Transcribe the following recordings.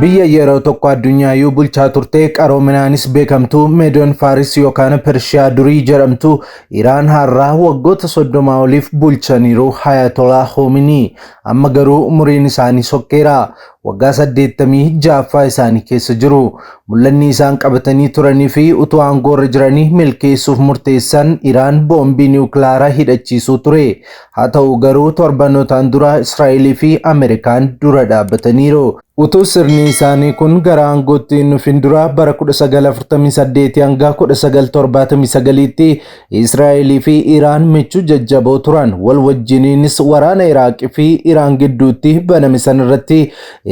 Biyya yeroo tokko addunyaayyuu bulchaa turte qaroominaanis beekamtu Meedoon Faaris yookaan Pershiyaa durii jedhamtu Iraan har'aa waggoota 30 oliif bulchaniiru Hayatolaa Khoominii. Amma garuu umuriin isaanii sokkeera. Waggaa 86ffaa isaanii keessa jiru. Mul'anni isaan qabatanii turanii fi utuu aangoorra jiranii milkeessuuf murteessan Iraan boombii niwukilaaraa hidhachiisuu ture. Haa ta'u garuu torbanootaan dura Israa'elii fi Ameerikaan dura dhaabbataniiru. Utuu sirni isaanii kun gara aangootti hin dhufin dura bara 1948 hanga 1979tti Israa'elii fi Iraan michuu jajjaboo turan. Wal wajjiniinis waraana Iraaqii fi Iraan gidduutti baname sanarratti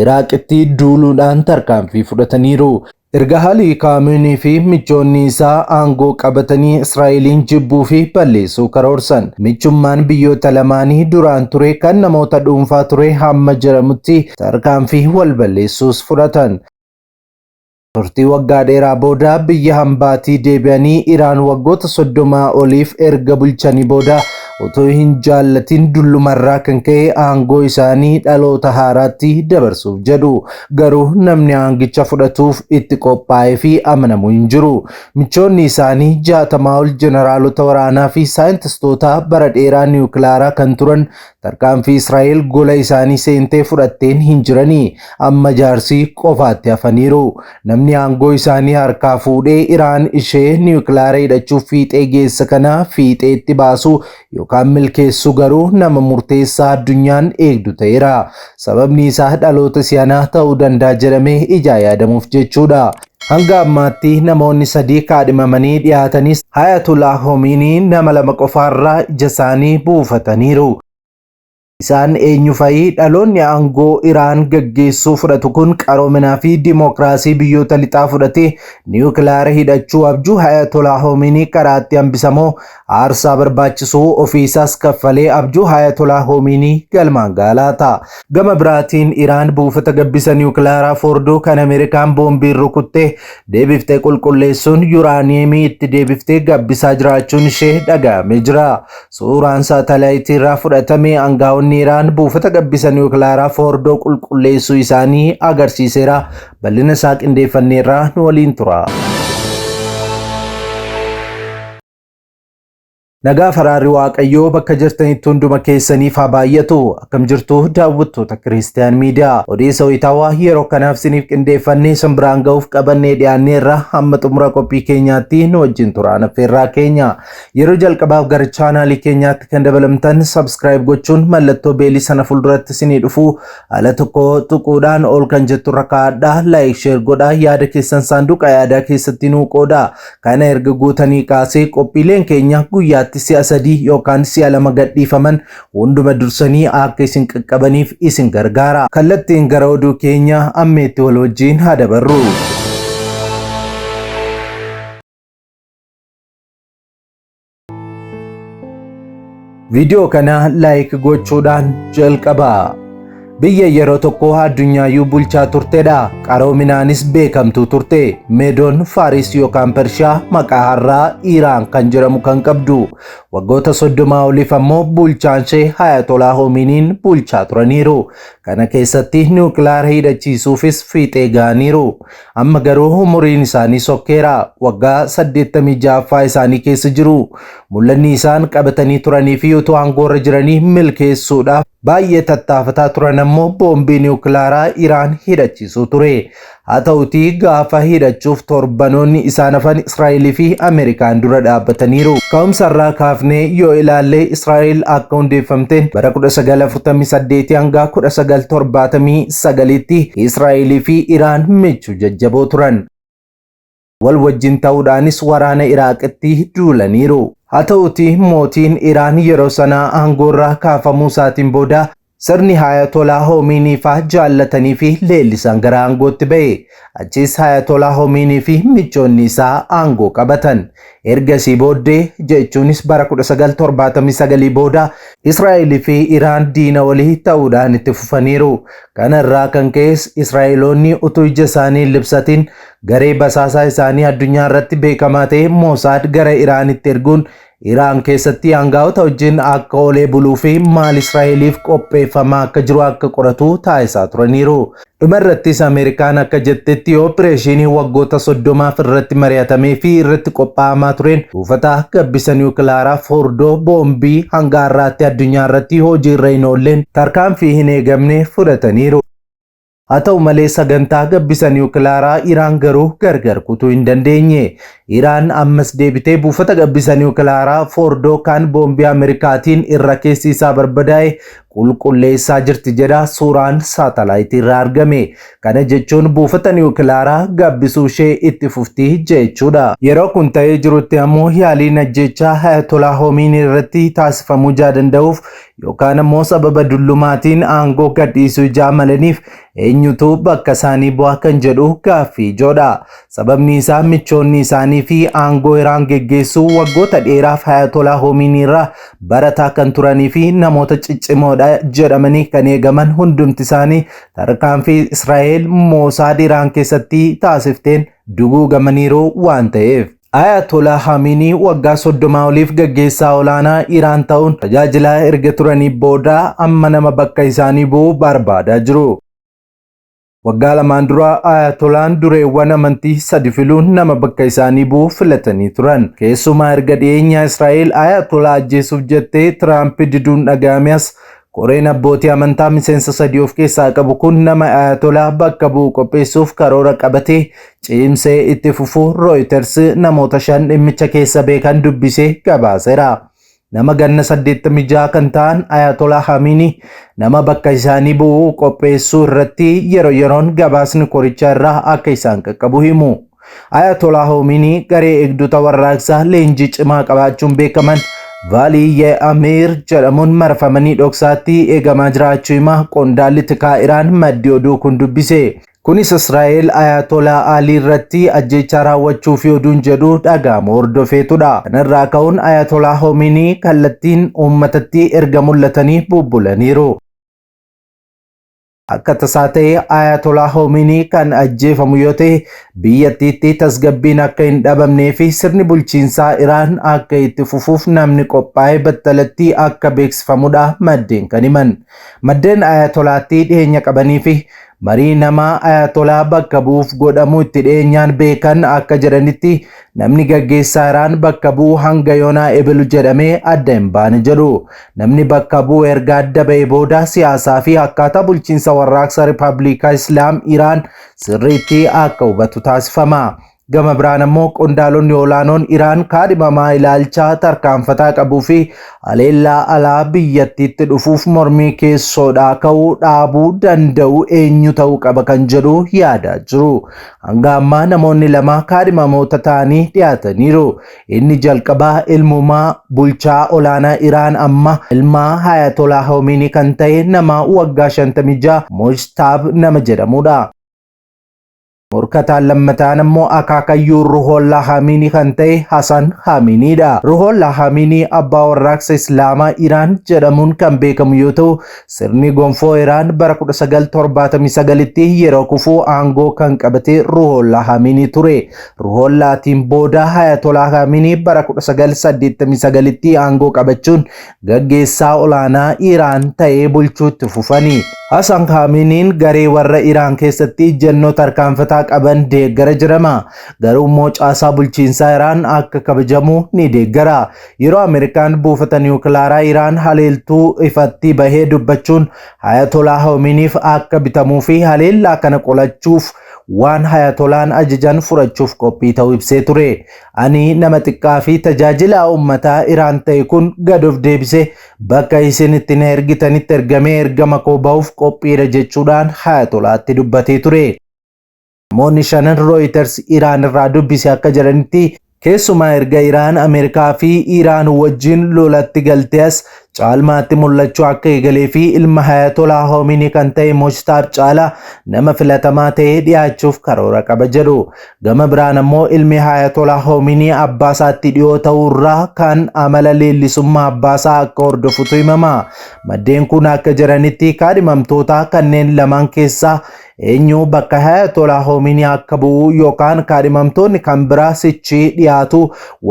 Iraaqitti duuluudhaan tarkaanfii fudhataniiru. Erga Alii Khamenei fi michoonni isaa aangoo qabatanii Israa'eliin jibbuu fi balleessuu karoorsan. Michummaan biyyoota lamaanii duraan ture kan namoota dhuunfaa ture hamma jedhamutti tarkaanfii wal balleessuus fudhatan. Turtii waggaa dheeraa booda biyya hambaatii deebi'anii Iraan waggoota 30 oliif erga bulchanii booda utuu hin jaallatin dullumarraa kan ka'e aangoo isaanii dhaloota haaraatti dabarsuuf jedhu. Garuu namni aangicha fudhatuuf itti qophaa'ee fi amanamu hin jiru. Michoonni isaanii 60 ol jeneraalota waraanaa fi saayintistoota bara dheeraa niwukilaaraa kan turan tarkaanfii Israa'el gola isaanii seentee fudhatteen hin jiranii. Amma jaarsii qofaatti hafaniiru. Namni aangoo isaanii harkaa fuudhee Iraan ishee niwukilaara hidhachuuf fiixee geessa kana fiixeetti baasu yookaan milkeessu garuu nama murteessaa addunyaan eegdu ta'eera. Sababni isaa dhaloota si'anaa ta'uu danda'a jedhamee ijaa yaadamuuf jechuudha. Hanga ammaatti namoonni sadii kaadhimamanii dhiyaatanis Hayatullah Khomeini nama lama qofaarraa ija isaanii buufataniiru. Isaan eenyu fa'i? Dhaloonni aangoo Iraan gaggeessuu fudhatu kun qaroominaa fi dimookiraasii biyyoota lixaa fudhatee niwukilaara hidhachuu abjuu Hayatollah Khomeini karaatti hambisamoo aarsaa barbaachisuu ofiisaas kaffalee abjuu Hayatollah Khomeini galmaan ga'a laata? Gama biraatiin Iraan buufata gabbisa niwukilaaraa Foordoo kan Ameerikaan boombiin rukutte deebiftee qulqulleessuun yuraaniyeemii itti deebiftee gabbisaa jiraachuun ishee dhaga'amee jira. Suuraan saatalaayitii irraa fudhatame aangaa'onni Iraan buufata gabbisa niwukilaaraa Foordoo qulqulleessuu isaanii agarsiiseera. Bal'ina isaa qindeeffanneerraa nu waliin tura. Nagaa faraarri Waaqayyoo bakka jirtanitti hunduma keessaniif haa baay'atu. Akkam jirtu daawwattoota Kiristiyaan Miidiyaa. Odeessa wayitaawaa yeroo kanaaf isiniif qindeeffannee isin biraan ga'uuf qabannee dhiyaanneerra hamma xumura qophii keenyaatti nu wajjin turaan affeerraa keenya. Yeroo jalqabaaf gara chaanaalii keenyaatti kan dabalamtan subscribe gochuun mallattoo beelii sana fuulduratti isinii dhufu ala tokko tuquudhaan ol kan jettu irra kaa'adhaa. Like share godhaa yaada keessan saanduqa yaadaa keessatti nuu qoodaa. Kana erga gootanii kaasee qophiileen keenya guyyaatti si'a 3 yookaan si'a 2 gadhiifaman hunduma dursanii akka isin qaqqabaniif isin gargaara. Kallattiin gara oduu keenya ammeetti wal wajjin haa dabarru. Viidiyoo kana like gochuudhaan jalqabaa. Biyya yeroo tokko addunyaayyuu bulchaa turtedha. Qaroominaanis beekamtuu turte. Meedoon Faaris yookaan Pershiyaa maqaa har'aa Iraan kan jedhamu kan qabdu. Waggoota 30 oliif ammoo bulchaan ishee Hayatolaa Homiiniin bulchaa turaniiru. Kana keessatti niwukilaara hidhachiisuufis fiixee ga'aniiru. Amma garuu umuriin isaanii sokkeera. Waggaa 86ffaa isaanii keessa jiru. Mul'anni isaan qabatanii turanii fi utuu aangoorra jiranii milkeessuudhaaf baay'ee tattaafataa turan ammoo boombii niwukilaaraa Iraan hidhachiisuu ture. Haa ta'utii gaafa hidhachuuf torbanoonni isaan hafan Israa'elii fi Ameerikaan dura dhaabbataniiru. Ka'umsa irraa kaafnee yoo ilaalle Israa'el akka hundeeffamteen bara 1948 hanga 1979tti Israa'elii fi Iraan michuu jajjaboo turan. Wal wajjin ta'uudhaanis waraana Iraaqitti duulaniiru. Haa ta'utii mootiin Iraan yeroo sanaa aangoorraa kaafamuu isaatiin booda sirni Hayatolaa Homiinii faa jaallatanii fi leellisan gara aangootti ba'e. Achiis Hayatolaa Homiinii fi michoonni isaa aangoo qabatan. Ergasii booddee jechuunis bara 1979 booda Israa'el fi Iraan diina walii ta'uudhaan itti fufaniiru. Kana irraa kan ka'es Israa'eloonni utuu ija isaanii hin libsatin garee basaasaa isaanii addunyaa irratti beekamaa ta'e Mosaad gara Iraanitti erguun Iraan keessatti aangaa'ota wajjin akka oolee buluu fi maal Israa'eliif qopheeffamaa akka jiru akka qoratu taasisaa turaniiru. Dhuma irrattis Ameerikaan akka jettetti opereeshinii waggoota 30f irratti mari'atamee fi irratti qophaa'amaa tureen buufata gabbisa niwukilaaraa Foordoo boombii hanga har'aatti addunyaa irratti hojii irra hin oolleen tarkaanfii hin eegamne fudhataniiru. Haa ta'u malee sagantaa gabbisa niwukilaaraa Iraan garuu gargar kutuu hin dandeenye. Iraan ammas deebitee buufata gabbisa niwukilaaraa Foordoo kan boombii Ameerikaatiin irra keessi isaa barbadaa'e qulqulleessaa jirti jedha suuraan saatalaayitii irraa argame. Kana jechuun buufata niwukilaaraa gabbisuu ishee itti fufti jechuudha. Yeroo kun ta'ee jirutti ammoo yaaliin ajjeechaa Ayatollah Khomeini irratti taasifamuu ijaa danda'uuf yookaan ammoo sababa dullumaatiin aangoo gadhiisuu ijaa malaniif eenyutu bakka isaanii bu'aa kan jedhu gaaffii ijoodha. Sababni isaa michoonni isaanii fi aangoo Iraan geggeessuu waggoota dheeraaf Ayatollah Khomeini irraa barataa kan turanii fi namoota ciccimoodha jedhamanii kan eegaman hundumti isaanii tarkaanfii Israa'el Moosaad Iraan keessatti taasifteen duguugamaniiru waan ta'eef. Ayatollah Khamenei waggaa 30 oliif gaggeessaa olaanaa Iraan ta'uun tajaajilaa erga turanii booda amma nama bakka isaanii bu'u barbaadaa jiru. Waggaa lamaan dura Ayatolaan dureewwan amantii sadi filuun nama bakka isaanii bu'u filatanii turan. Keessumaa erga dhiyeenya Israa'el Ayatolaa ajjeesuuf jettee Tiraamp diduun dhaga'ame as koreen abbootii amantaa miseensa sadii of keessaa qabu kun nama Ayatolaa bakka bu'u qopheessuuf karoora qabatee cimsee itti fufuu Reuters namoota shan dhimmicha keessa beekan dubbisee gabaaseera. Nama ganna 86 kan ta'an Ayatollah Khamenei nama bakka isaanii bu'u qopheessuu irratti yeroo yeroon gabaasni korichaa irraa akka isaan qaqqabu himu. Ayatollah Khomeini garee eegdota warraaqsaa leenjii cimaa qabaachuun beekaman Vaalii Amir jedhamuun marfamanii dhoksaatti eegamaa jiraachuu hima qondaalli tikaa Iraan maddi oduu kun dubbise. Kunis Israa'el Ayatollah Ali irratti ajjeechaa raawwachuu fi oduun jedhu dhaga'amu hordofeetudha. Kanarraa ka'uun Ayatollah Khomeini kallattiin uummatatti erga mul'atanii bubbulaniiru. Akka tasaa ta'e Ayatollah Khomeini kan ajjeefamu yoo ta'e biyyattiitti tasgabbiin akka hin dhabamnee fi sirni bulchiinsaa Iraan akka itti fufuuf namni qophaa'e battalatti akka beeksifamudha maddeen kan himan. Maddeen Ayatolaatti dhiyeenya qabanii fi marii nama Ayatolaa bakka bu'uuf godhamu itti dhiyeenyaan beekan akka jedhanitti namni gaggeessaa Iraan bakka bu'u hanga yoonaa ebelu jedhamee adda hin baane jedhu. Namni bakka bu'u erga adda ba'e booda siyaasaa fi akkaataa bulchiinsa warraaqsa Rippaabilikaa Islaam Iraan sirriitti akka hubatu taasifama. Gama biraan ammoo qondaalonni olaanoon Iraan kaadhimamaa ilaalcha tarkaanfataa qabuu fi haleellaa alaa biyyattiitti dhufuuf mormii keessoodhaa ka'uu dhaabuu danda'u eenyu ta'uu qaba kan jedhu yaadaa jiru. Hanga ammaa namoonni lama kaadhimamoota ta'anii dhiyaataniiru. Inni jalqabaa ilmumaa bulchaa olaanaa Iraan amma ilma Ayatollah Khomeini kan ta'e nama waggaa 56 Mojtaab nama jedhamudha. Morkataan lammataan ammoo akaakayyuu Ruhollah Khamenei kan ta'e Hasan Khameneiidha. Ruhollah Khamenei abbaa warraaqsa Islaamaa Iraan jedhamuun kan beekamu yoo ta'u, sirni gonfoo Iraan bara 1979tti yeroo kufuu aangoo kan qabate Ruhollah Khamenei ture. Ruhollaatiin booda Ayatollah Khamenei bara 1989tti aangoo qabachuun gaggeessaa olaanaa Iraan ta'ee bulchuutti fufani. Hasan Khameneiin garee warra Iraan keessatti ejjennoo tarkaanfataa qaban deeggara jedhama. Garuu immoo caasaa bulchiinsaa Iraan akka kabajamu ni deeggara. Yeroo Ameerikaan buufata niwukilaaraa Iraan haleeltuu ifatti bahee dubbachuun Ayatollah Khomeiniif akka bitamuu fi haleellaa kana qolachuuf waan Ayatolaan ajajan fudhachuuf qophii ta'uu ibsee ture. Ani nama xiqqaa fi tajaajilaa uummataa Iraan ta'e kun gad of deebise bakka isin itti na ergitanitti ergamee ergama koo ba'uuf qophiidha jechuudhaan Ayatolaatti dubbatee ture. Namoonni shanan Reuters Iraan irraa dubbise akka jedhanitti keessumaa erga Iraan Ameerikaa fi Iraan wajjin lolatti galtee as Caalmaatti mul'achuu akka eegalee fi ilma Hayatolaa Hoominii kan ta'e Mojtaab caalaa nama filatamaa ta'ee dhiyaachuuf karoora qaba jedhu. Gama biraan ammoo ilmi Hayatolaa Hoominii abbaasaatti dhiyoo ta'uurraa kan amala leellisummaa abbaasaa akka hordofutu himama. Maddeen kun akka jedhanitti kaadhimamtoota kanneen lamaan keessaa eenyu bakka Hayatolaa Hoominii akka bu'u yookaan kaadhimamtoonni kan biraa sichii dhiyaatu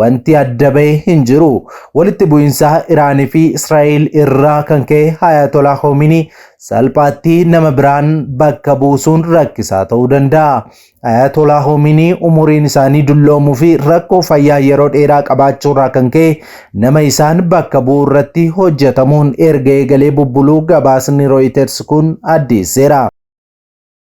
wanti adda ba'e hin jiru. Walitti bu'iinsa Iraanii fi Israa'el irraa kan ka'e Hayatolaa Hoominii salphaatti nama biraan bakka buusuun rakkisaa ta'uu danda'a. Ayatolaa Hoominii umuriin isaanii dulloomuu fi rakkoo fayyaa yeroo dheeraa qabaachuu irraa kan ka'e nama isaan bakka bu'u irratti hojjetamuun erga eegalee bubbuluu gabaasni Reuters kun addeesseera.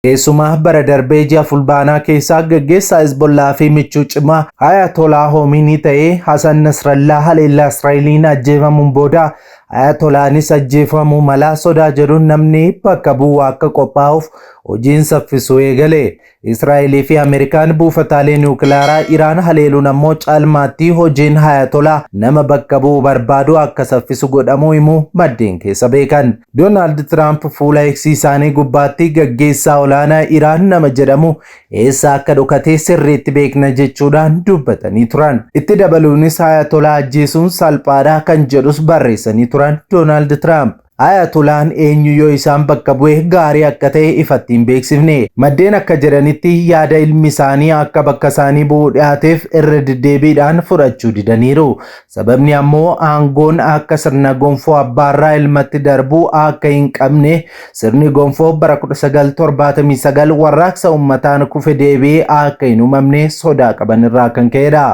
Keessumaa bara darbee ji'a Fulbaanaa keessaa gaggeessaa Hezbollaa fi michuu cimaa Ayatolaa Hoominii ta'ee Hasan Nasrallaa haleellaa Israa'eliin ajjeefamuun booda Ayatolaanis ajjeefamuu malaa sodaa jedhuun namni bakka bu'u akka qophaa'uuf hojiin saffisuu eegale. Israa'elii fi Ameerikaan buufataalee niwukilaaraa Iraan haleeluun ammoo caalmaatti hojiin Hayatolaa nama bakka bu'u barbaadu akka saffisu godhamuu himu maddeen keessa beekan. Doonaald Tiraamp fuula X isaanii gubbaatti gaggeessaa olaanaa Iraan nama jedhamu eessa akka dhokate sirriitti beekna jechuudhaan dubbatanii turan. Itti dabaluunis Hayatolaa ajjeesuun salphaadha kan jedhus barreessanii turan Doonaald Tiraamp. Ayatolaan eenyu yoo isaan bakka bu'e gaarii akka ta'e ifatti hin beeksifne. Maddeen akka jedhanitti yaada ilmi isaanii akka bakka isaanii bu'u dhiyaateef irra deddeebiidhaan fudhachuu didaniiru. Sababni ammoo aangoon akka sirna gonfoo abbaarraa ilmatti darbuu akka hin qabne, sirni gonfoo bara 1979 warraaqsa uummataan kufe deebi'ee akka hin uumamne sodaa qaban irraa kan ka'edha.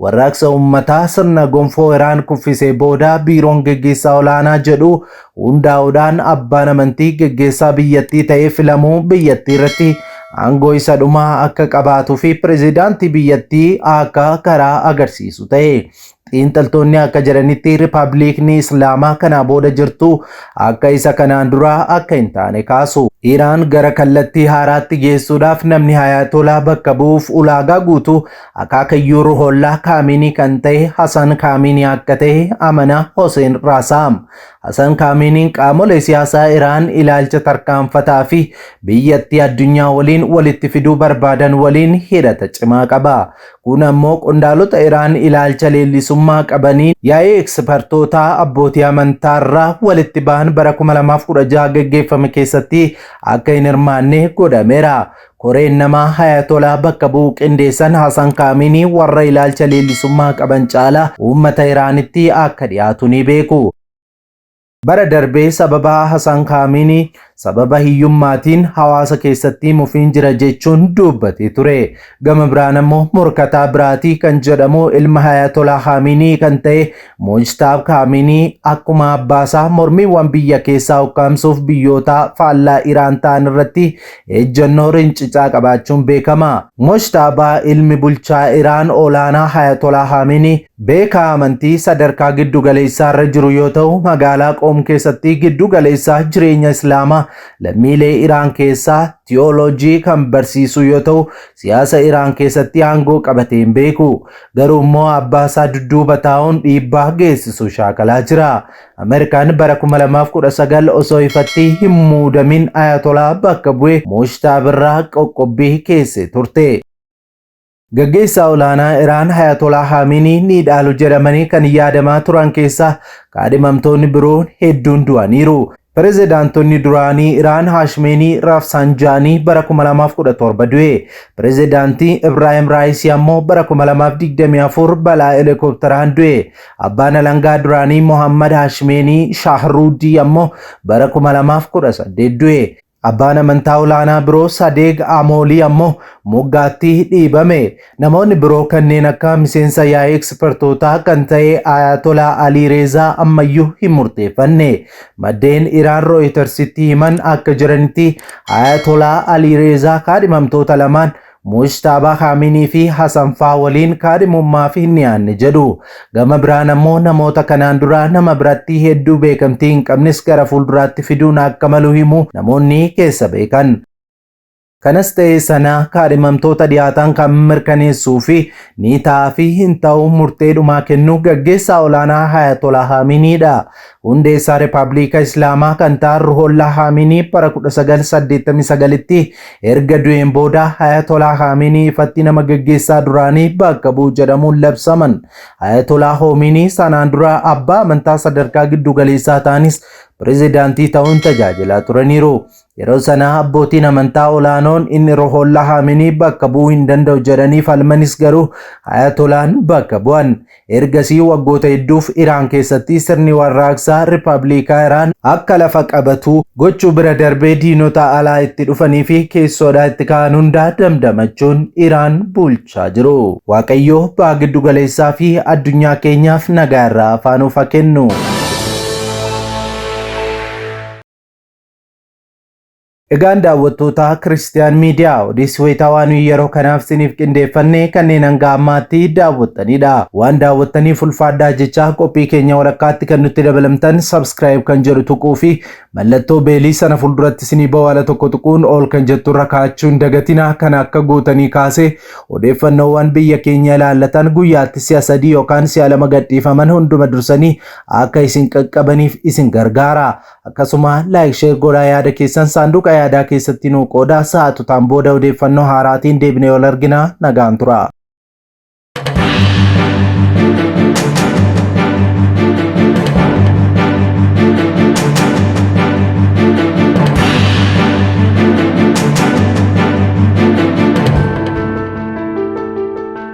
Warraaqsa uummataa sirna gonfoo Iraan kuffisee booda biiroon geggeessaa olaanaa jedhu hundaa'uudhaan abbaan amantii geggeessaa biyyattii ta'ee filamuu biyyattii irratti aangoo isa dhumaa akka qabaatuu fi pirezidaantii biyyattii akka karaa agarsiisu ta'e. Xiinxaltoonni akka jedhanitti Riippaabilikni Islaamaa kanaa booda jirtu akka isa kanaan duraa akka hin taane kaasu. Iraan gara kallattii haaraatti geessuudhaaf namni Hayatolaa bakka bu'uuf ulaagaa guutuu akaakayyuu Ruhollaa Kaaminii kan ta'e Hasan Kaaminii akka ta'e amana Hoseen Raasaam. Hasan Kaaminiin qaamolee siyaasaa Iraan ilaalcha tarkaanfataa fi biyyattii addunyaa waliin walitti fiduu barbaadan waliin hidhata cimaa qaba. Kun ammoo qondaalota Iraan ilaalcha leellisummaa qabaniin yaa'ii ekspertootaa abbootii amantaarraa walitti ba'an bara 2016 gaggeeffame keessatti akka hin hirmaanne godhameera. Koreen namaa Hayatolaa bakka bu'u qindeessan Hasan Kaaminii warra ilaalcha leellisummaa qaban caalaa uummata Iraanitti akka dhiyaatu ni beeku. Bara darbee sababa Hasan Kaaminii sababa hiyyummaatiin hawaasa keessatti mufiin jira jechuun dubbatee ture. Gama biraan ammoo morkataa biraatii kan jedhamu ilma Hayatolaa Kaaminii kan ta'e Mojtaab Kaaminii akkuma abbaasaa mormiiwwan biyya keessaa ukkaamsuuf biyyoota faallaa Iraan ta'an irratti ejjennoo rincicaa qabaachuun beekama. Mojtaabaa ilmi bulchaa Iraan olaanaa Hayatolaa Kaaminii beekaa amantii sadarkaa giddu galeessaa irra jiru yoo ta'u, magaalaa Qoom keessatti giddu galeessaa jireenya Islaamaa lammiilee Iraan keessaa tiyooloojii kan barsiisu yoo ta'u, siyaasa Iraan keessatti aangoo qabatee hin beeku. Garuu immoo abbaa isaa dudduuba taa'uun dhiibbaa geessisu shaakalaa jira. Ameerikaan bara 2019 osoo ifatti hin muudamin Ayatolaa bakka bu'e Mojtaab irraa qoqqobbii keesse turte. Gaggeessaa olaanaa Iraan Hayatolaa Haaminii ni dhaalu jedhamanii kan yaadamaa turan keessaa kaadhimamtoonni biroo hedduun du'aniiru. Pirezidaantonni duraanii Iraan Haashmeenii Rafsanjaanii bara 2017 du'e. Pirezidaantii Ibraahim Raayisii ammoo bara 2024 balaa helikopteraan du'e. Abbaan alangaa duraanii Mohammad Haashmeenii Shahruudii ammoo bara 2018 du'e. Abbaan amantaa olaanaa biroo Sadeeg Amoolii ammoo moggaatti dhiibame. Namoonni biroo kanneen akka miseensa yaa'ii ekspertootaa kan ta'e Ayatolaa Alii Reezaa ammayyuu hin murteeffanne. Maddeen Iraan Rooyitersitti himan akka jiranitti Ayatolaa Alii Reezaa kaadhimamtoota lamaan Mujtaabaa Khaaminii fi Hasan faa waliin kaadhimummaaf hin dhiyaanne jedhu. Gama biraan ammoo namoota kanaan dura nama biratti hedduu beekamtii hin qabnes gara fuulduraatti fiduun akka malu himu namoonni keessa beekan. Kanas ta'ee sana kaadhimamtoota dhiyaatan kan mirkaneessuu fi ni ta'aa fi hin ta'u murtee dhumaa kennu gaggeessaa olaanaa Ayatollah Haaminiidha. Hundeessaa Rippaabilika Islaamaa kan ta'an Ruhollah Haaminii bara 1989tti erga du'een booda Ayatollah Haaminii ifatti nama gaggeessaa duraanii bakka bu'u jedhamuun labsaman. Ayatollah Hoominii sanaan dura abbaa amantaa sadarkaa giddu galeessaa ta'anis pirezidaantii ta'uun tajaajilaa turaniiru. Yeroo sana abbootiin amantaa olaanoon inni Ruhollah Haaminii bakka bu'uu hin danda'u jedhanii falmanis garuu Ayatolaan bakka bu'an. Ergasii waggoota hedduuf Iraan keessatti sirni warraaqsaa Rippaabilikaa Iraan akka lafa qabatu gochuu bira darbee diinota alaa itti dhufanii fi keessoodhaa itti ka'an hundaa damdamachuun Iraan bulchaa jiru. Waaqayyo baha giddu galeessaa fi addunyaa keenyaaf nagaa irraa afaanuuf haa kennu. Egaan daawwattoota Kiristiyaan Miidiyaa odeessi wayitaawaa nuyi yeroo kanaaf isiniif qindeeffanne kanneen hanga ammaatti daawwattanidha. Waan daawwattaniif ulfaadhaa jecha qophii keenya walakkaatti kan nutti dabalamtan subscribe kan jedhu tuquu fi mallattoo beelii sana fuulduratti isinii bahu ala tokko tuquun ol kan jettu irra kaa'achuun dagatina kana akka gootanii kaasee odeeffannoowwan biyya keenya ilaallatan guyyaatti si'a 3 yookaan si'a 2 gadhiifaman hunduma dursanii akka isin qaqqabaniif isin gargaara. Akkasuma like share godhaa yaada keessan saanduqa yaadaa keessatti nuu qoodaa. Sa'aatotaan booda odeeffannoo haaraatiin deebinee wal argina, nagaan tura.